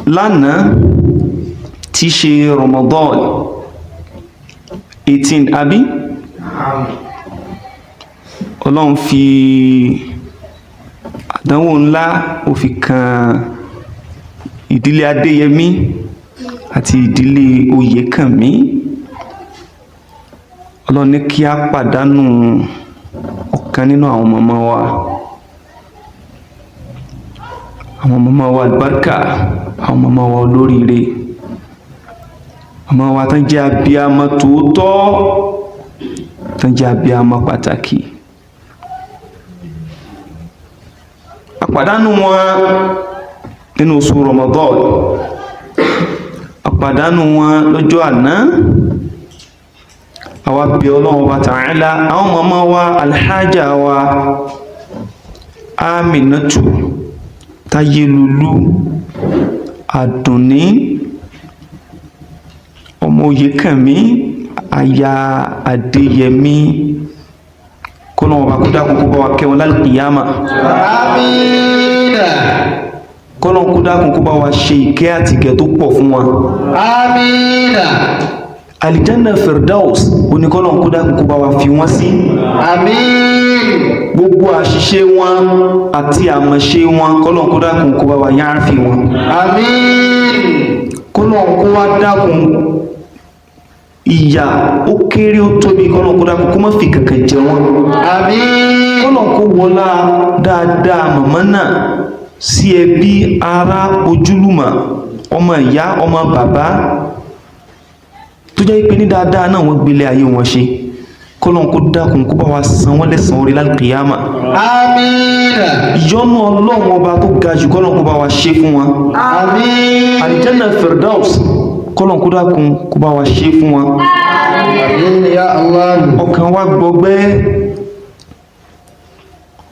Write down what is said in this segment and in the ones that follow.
Lánàá tí ṣe Ramadan 18, àbí? Ọlọ́run fi àdánwò ńlá, ó fi kan ìdílé Adéyẹmí àti ìdílé Oyèkánmi. Ọlọ́run ní kí á pàdánù ọ̀kan nínú àwọn màmá wa, àwọn màmá wa àlùbáríkà, àwọn màmá wa olóríire, màmá wa tán jẹ́ abiyamọ tòótọ́, tán jẹ́ abiyamọ pàtàkì. A pàdánù wọn nínú oṣù Ramadan, a pàdánù wọn lọ́jọ́ àná. Àwa bí Ọlọ́run wa Ta'ala, àwọn màmá wa, alhaja wa Aminatu Táyélulú Àdùnní ọmọ Oyèkánmi, aya Adéyẹmí, kọ́lọ́run ọba kó dákun kó bá wa kẹ́ wọn lálùkìyámà. Àmín. Kọ́lọ́run kó dákun kó bá wa ṣe ìkẹ́ àtìgẹ̀ tó pọ̀ fún wọn. Àmín. Àlìjánà Firdaus oníkọ́lọ́run kó dákun kó bá wa fi wọ́n sí. Àmín. Gbogbo àṣìṣe wọn àti àmọ̀ṣe wọn, kọ́lọ́run kó dákun kó bá wa yááfì wọn. Àmín. Kọ́lọ́run kó wá dákun, ìyà ó kéré ó tóbi, kọ́lọ́run kó dákun kó má fi kankan jẹ wọ́n. Àmín. Kọ́lọ́run kó wọlá dáadáa màmá náà sí ẹbí, ará, ojúlùmọ̀, ọmọ ìyá, ọmọ bàbá, tó jẹ́ pé ní dáadáa náà wọ́n gbélé ayé wọn ṣe, kọ́lọ́run kó dákun kó bá wa san wọ́n lẹ́san orí lálùkìyámà. Àmín. Ìyọ́nú Ọlọ́run ọba tó ga jù, kọ́lọ́run kó bá wa ṣe fún wọn. Àmín. Àlìjánà Firdaus, kọ́lọ́run kó dákun kó bá wa ṣe fún wọn. Àmín ya Allah. Ọkàn wa gbọgbẹ́,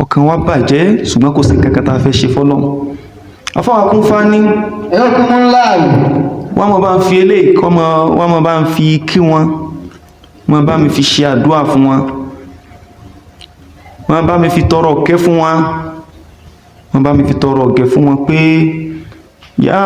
ọkàn wa bàjẹ́, ṣùgbọ́n kò sí kankan tá a fẹ́ ṣe fọ́lọ́run. Afáwa kún fání. Yakumullah. Wọ́n mọ̀ bá ń fi eléyìí kọ́ mọ́, wọ́n mọ̀ bá ń fi kí wọn, wọ́n bá mi fi ṣe àdúrà fún wọn, wọ́n bá mi fi tọrọ ọ̀kẹ́ fún wọn, wọ́n bá mi fi tọrọ ọ̀gẹ̀ fún wọn pé yá.